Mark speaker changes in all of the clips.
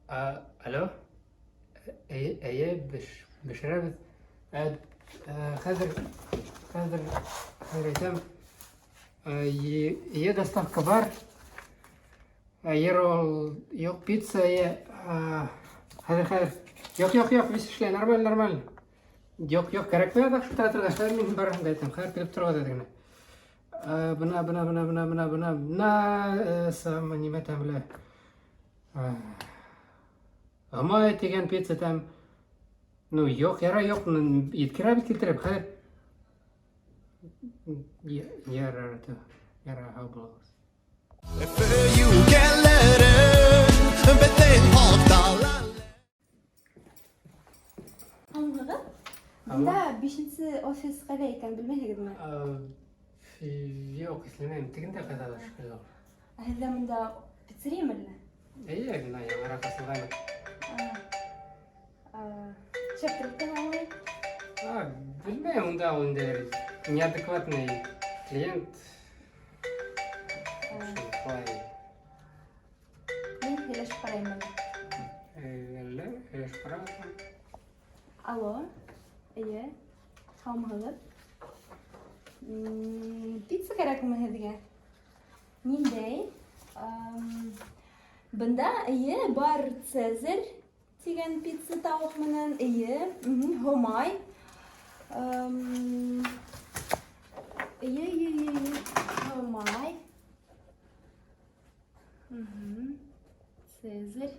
Speaker 1: Алло? Әйе, бешерәбеҙ. Хәҙер, хәҙер, хәҙер әйтәм. Эйе, доставка бар. Ер ул, юҡ, пицца, эйе. Хәҙер, хәҙер. Юҡ, юҡ, юҡ, весь эшләй, нормаль, нормаль. Юҡ, юҡ, кәрәкмәй аҙаҡ шылтыратырға. Хәҙер мин барыһын да әйтәм. Хәҙер килеп тороғоҙ әҙ генә. Бына, бына, бына, бына, бына, бына, бына, самый нимә тәмле. Амай тигән пицца тәм. Ну, юҡ, ярай, юҡ, еткерә бит килтереп, хәҙер. Ярар, ярар, һау булығыҙ.
Speaker 2: Аңлығыҙ? Бында бишенсе офис ҡайҙа икән, белмәйһегеҙме?
Speaker 1: Юҡ, иҫләмәйем. Тегендә ҡайҙалыр шикелле.
Speaker 2: Ә һеҙҙә мында пиццерия әллә?
Speaker 1: Эйе, бына яңыраҡ асылғайны.
Speaker 2: Шәп тороп аңлай.
Speaker 1: Белмәйем, унда ул инде неадекватный клиент. Шулай.
Speaker 2: Мин һөйләшеп ҡарайым әле.
Speaker 1: Әллә, һөйләшеп ҡарағыҙ.
Speaker 2: Алло, эйе, һаумыһығыҙ? Пицца кәрәкме һеҙгә? Ниндәй? Бында, эйе, бар Цезарь тигән пицца тауыҡ менән, эйе, һомай. Эйе, эйе, эйе, һомай. Цезарь.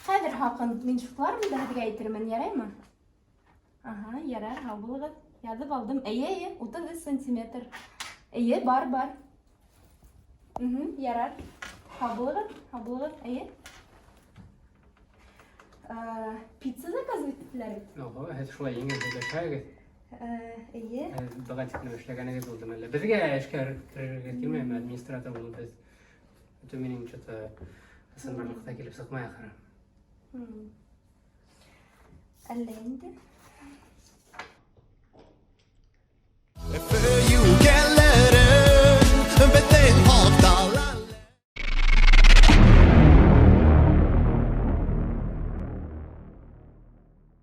Speaker 2: Хәҙер хаҡын мин шутлармын да һеҙгә әйтермен, яраймы? Ага, ярар, һау булығыҙ. Яҙып алдым. Эйе, эйе, 33 сантиметр. Эйе, бар, бар. Угу, ярар. Һау булығыҙ, һау булығыҙ. Эйе. Пицца заказывать иттеләр бит.
Speaker 1: Ого, һеҙ шулай еңел һөйләшәгеҙ.
Speaker 2: Эйе.
Speaker 1: Һеҙ быға тиклем эшләгәнегеҙ булдымы әллә? Беҙгә эшкә керергә килмәйме администратор булып беҙ? Это минең что-то ысынбарлыҡта килеп сыҡмай ахыры.
Speaker 2: Әллә инде.